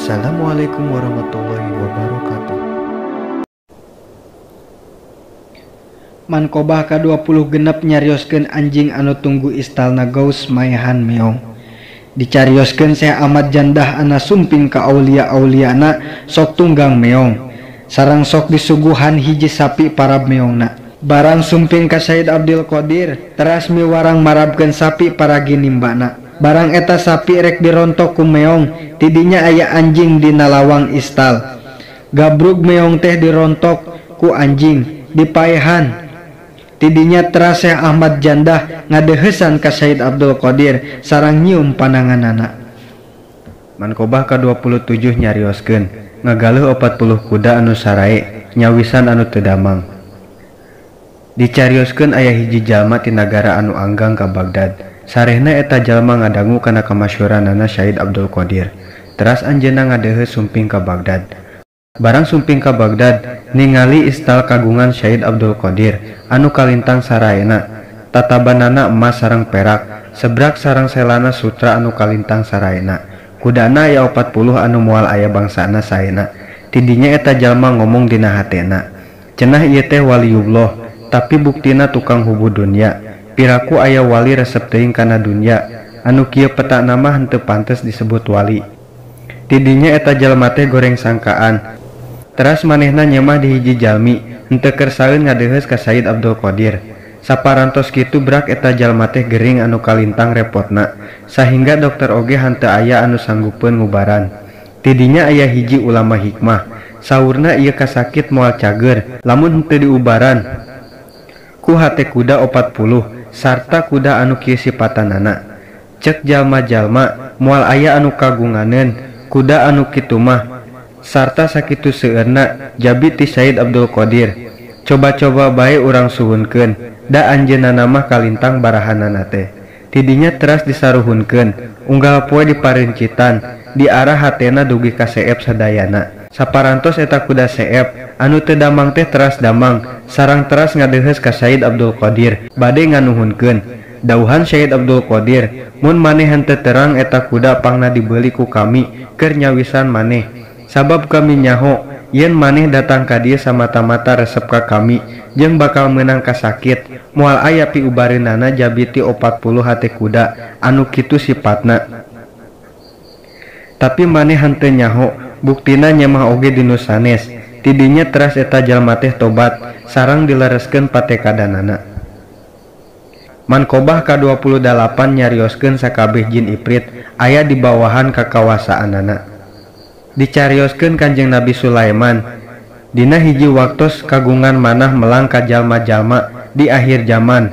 Assalamualaikum warahmatullahi wabarakatuh. Manqobah ka-26 nyarioskeun anjing anu tunggu istalna Gaus maehan meong. Dicarioskeun Syekh Ahmad Jandah ana sumping ka aulia-auliana sok tunggang meong. Sareng sok disuguhan hiji sapi parab meongna. Barang sumping ka Said Abdul Qadir teras miwarang marabkeun sapi paragi nimbana. Barang eta sapi rek dirontok ku meong, tidinya aya anjing dina lawang istal. Gabrug meong teh dirontok ku anjing dipaehan. Tidinya teras Syekh Ahmad Jandah ngadeheusan ka Said Abdul Qadir sareng nyium pananganana. Manqobah ka-27 nyarioskeun ngagaleuh 40 kuda anu sarae nyawisan anu teu damang. Dicarioskeun aya hiji jalma ti nagara anu anggang ka Baghdad. Sarehna eta jalma ngadangu kana kamasyhuranana Said Abdul Qadir. Teras anjeunna ngadeheus sumping ka Baghdad. Barang sumping ka Baghdad ningali istal kagungan Said Abdul Qadir anu kalintang saraena, tatabanana emas sareng perak, sebrak sareng selana sutra anu kalintang saraena. Kudana aya 40 anu moal aya bangsana saena. Tidinya eta jalma ngomong dina hatena, cenah ieu teh waliullah, tapi buktina tukang hubu dunya. Piraku aya wali resep teuing kana dunya, anu kieu petana mah henteu pantes disebut wali. Tidinya eta jalma teh goreng sangkaan. Teras manehna nyemah di hiji jalmi, henteu kersaeun ngadeheus ka Said Abdul Qadir. Saparantos kitu brak eta jalma teh gering anu kalintang repotna, sahingga dokter oge henteu aya anu sanggupeun ngubaran. Tidinya aya hiji ulama hikmah, saurna ieu kasakit moal cager lamun henteu diubaran ku hate kuda 40 sarta kuda anu kieu sipatanana. Cek jalma-jalma moal aya anu kagunganeun kuda anu kitu mah sarta sakitu seueurna jabi ti Said Abdul Qadir. Coba-coba bae urang suhunkeun, da anjeunna mah kalintang barahanana teh. Tidinya teras disaruhunkeun, unggal poe diparincitan, diarah hatena dugi ka seep sadayana. Saparantos eta kuda seep anu teu damang teh teras damang, sareng teras ngadeheus ka Said Abdul Qadir bade nganuhunkeun. Dauhan Said Abdul Qadir, mun maneh henteu terang eta kuda pangna dibeuli ku kami keur nyawisan maneh. Sabab kami nyaho yen maneh datang ka dieu samata-mata resep ka kami jeung bakal meunang kasakit, moal aya piubareunana jabi ti 40 hate kuda anu kitu sipatna. Tapi maneh henteu nyaho, buktina nyemah oge dinu sanes. Tidinya teras eta jalma teh tobat sareng dilereskeun patekadanana. Manqobah ka-28 nyarioskeun sakabeh jin iprit aya di bawahan kakawasaanana. Dicarioskeun Kanjeng Nabi Sulaiman dina hiji waktos kagungan manah melang ka jalma-jalma di akhir zaman.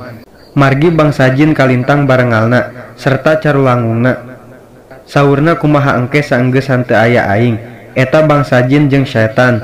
Margi bangsa jin kalintang barengalna serta carulangungna. Saurna kumaha engke saenggeus henteu aya aing, eta bangsa jin jeung setan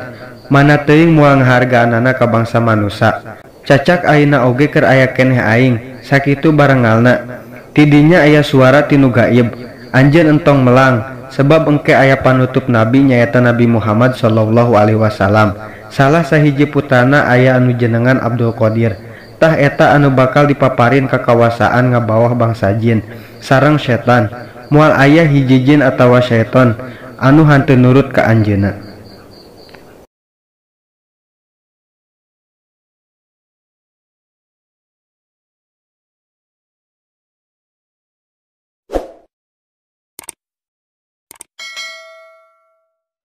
mana teuing moal ngahargaanana ka bangsa manusa. Cacak ayeuna oge keur aya keneh aing sakitu barengalna. Tidinya aya suara tinu gaib, anjeun entong melang sebab engke aya panutup nabi nyaeta Nabi Muhammad sallallahu alaihi wasallam. Salah sahiji putrana aya anu jenengan Abdul Qadir. Tah eta anu bakal dipaparin kakawasaan ngabawah bangsa jin sareng setan. Moal aya hiji jin atawa setan anu hanteu nurut ka anjeunna.